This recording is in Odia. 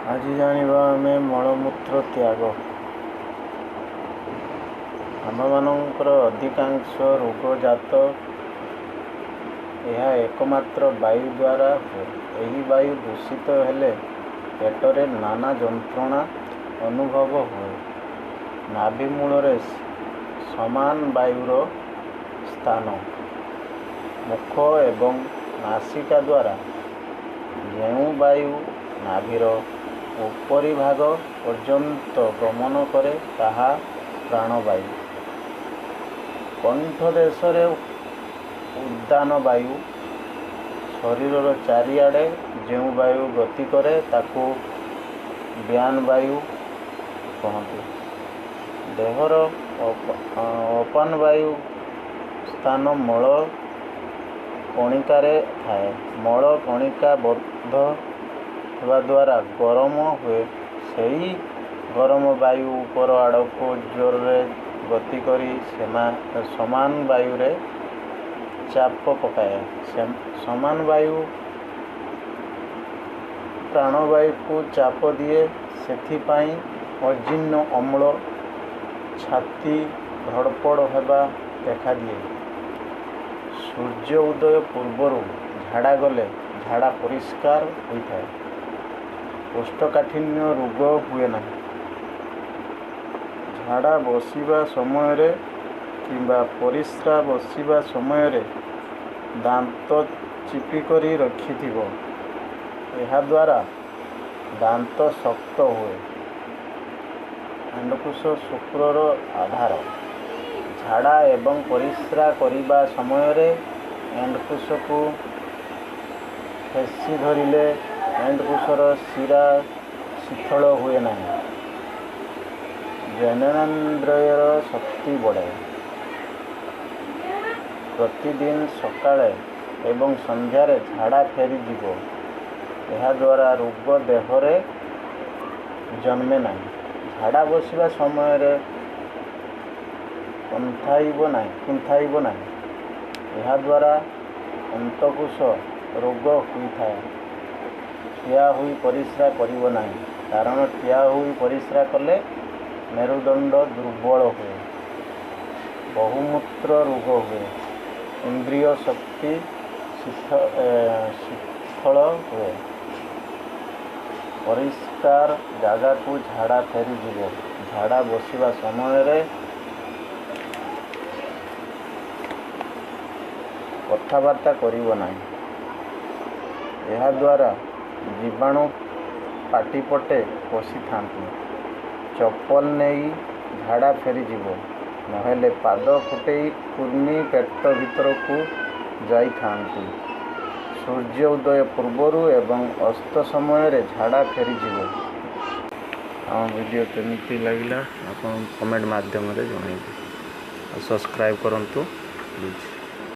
ଆଜି ଜାଣିବା ଆମେ ମଳମୂତ୍ର ତ୍ୟାଗ। ଆମ୍ଭମାନଙ୍କର ଅଧିକାଂଶ ରୋଗ ଜାତ ଏହା ଏକମାତ୍ର ବାୟୁ ଦ୍ୱାରା ହୁଏ। ଏହି ବାୟୁ ଦୂଷିତ ହେଲେ ପେଟରେ ନାନା ଯନ୍ତ୍ରଣା ଅନୁଭବ ହୁଏ। ନାଭିମୂଳରେ ସମାନ ବାୟୁର ସ୍ଥାନ। ମୁଖ ଏବଂ ନାସିକା ଦ୍ୱାରା ଯେଉଁ ବାୟୁ ନାଭିର ଉପରିଭାଗ ପର୍ଯ୍ୟନ୍ତ ଗମନ କରେ, ତାହା ପ୍ରାଣବାୟୁ। କଣ୍ଠ ଦେଶରେ ଉଦାନ ବାୟୁ। ଶରୀରର ଚାରିଆଡ଼େ ଯେଉଁ ବାୟୁ ଗତି କରେ, ତାକୁ ବ୍ୟାନ ବାୟୁ କହନ୍ତି। ଦେହର ଅପାନ ବାୟୁ ସ୍ଥାନ ମଳ କଣିକାରେ ଥାଏ। ମଳ କଣିକା ବଦ୍ଧ ହେବା ଦ୍ୱାରା ଗରମ ହୁଏ। ସେହି ଗରମ ବାୟୁ ଉପର ଆଡ଼କୁ ଜୋରରେ ଗତି କରି ସମାନ ବାୟୁରେ ଚାପ ପକାଏ। ସମାନ ବାୟୁ ପ୍ରାଣବାୟୁକୁ ଚାପ ଦିଏ। ସେଥିପାଇଁ ଅଜୀର୍ଣ୍ଣ ଅମ୍ଳ, ଛାତି ଧଡ଼ପଡ଼ ହେବା ଦେଖାଦିଏ। ସୂର୍ଯ୍ୟ ଉଦୟ ପୂର୍ବରୁ ଝାଡ଼ା ଗଲେ ଝାଡ଼ା ପରିଷ୍କାର ହୋଇଥାଏ। କୋଷ୍ଠକାଠିନ୍ୟ ରୋଗ ହୁଏ ନାହିଁ। ଝାଡ଼ା ବସିବା ସମୟରେ କିମ୍ବା ପରିସ୍ରା ବସିବା ସମୟରେ ଦାନ୍ତ ଚିପିକରି ରଖିଥିବ। ଏହାଦ୍ୱାରା ଦାନ୍ତ ଶକ୍ତ ହୁଏ। ଅଣ୍ଡକୋଷ ଶୁକ୍ରର ଆଧାର। ଝାଡ଼ା ଏବଂ ପରିସ୍ରା କରିବା ସମୟରେ ଅଣ୍ଡକୋଷକୁ ଠେସି ଧରିଲେ ଅଣ୍ଡକୋଷର ଶିରା ଶିଥିଳ ହୁଏ ନାହିଁ। ଜନନେନ୍ଦ୍ରିୟର ଶକ୍ତି ବଢ଼େ। ପ୍ରତିଦିନ ସକାଳେ ଏବଂ ସନ୍ଧ୍ୟାରେ ଝାଡ଼ା ଫେରିଯିବ। ଏହାଦ୍ୱାରା ରୋଗ ଦେହରେ ଜନ୍ମେ ନାହିଁ। ଝାଡ଼ା ବସିବା ସମୟରେ କୁନ୍ଥାଇବ ନାହିଁ। ଏହାଦ୍ୱାରା ଅନ୍ତଃକୋଷ ରୋଗ ହୋଇଥାଏ। ଠିଆ ହୋଇ ପରିସ୍ରା କରିବ ନାହିଁ, କାରଣ ଠିଆ ହୋଇ ପରିସ୍ରା କଲେ ମେରୁଦଣ୍ଡ ଦୁର୍ବଳ ହୁଏ। ବହୁମୂତ୍ର ରୋଗ ହୁଏ। ଇନ୍ଦ୍ରିୟ ଶକ୍ତି ଶିଥିଳ ହୁଏ। ପରିଷ୍କାର ଜାଗାକୁ ଝାଡ଼ା ଫେରିଯିବ। ଝାଡ଼ା ବସିବା ସମୟରେ କଥାବାର୍ତ୍ତା କରିବ ନାହିଁ। ଏହାଦ୍ୱାରା ଜୀବାଣୁ ପାଟିପଟେ ପଶିଥାନ୍ତି। ଚପଲ ନେଇ ଝାଡ଼ା ଫେରିଯିବ, ନହେଲେ ପାଦ ଫୁଟେଇ କୃମି ପେଟ ଭିତରକୁ ଯାଇଥାନ୍ତି। ସୂର୍ଯ୍ୟ ଉଦୟ ପୂର୍ବରୁ ଏବଂ ଅସ୍ତ ସମୟରେ ଝାଡ଼ା ଫେରିଯିବ। ଆମ ଭିଡ଼ିଓ କେମିତି ଲାଗିଲା ଆପଣ କମେଣ୍ଟ ମାଧ୍ୟମରେ ଜଣାଇବେ, ଆଉ ସବସ୍କ୍ରାଇବ୍ କରନ୍ତୁ ପ୍ଲିଜ୍।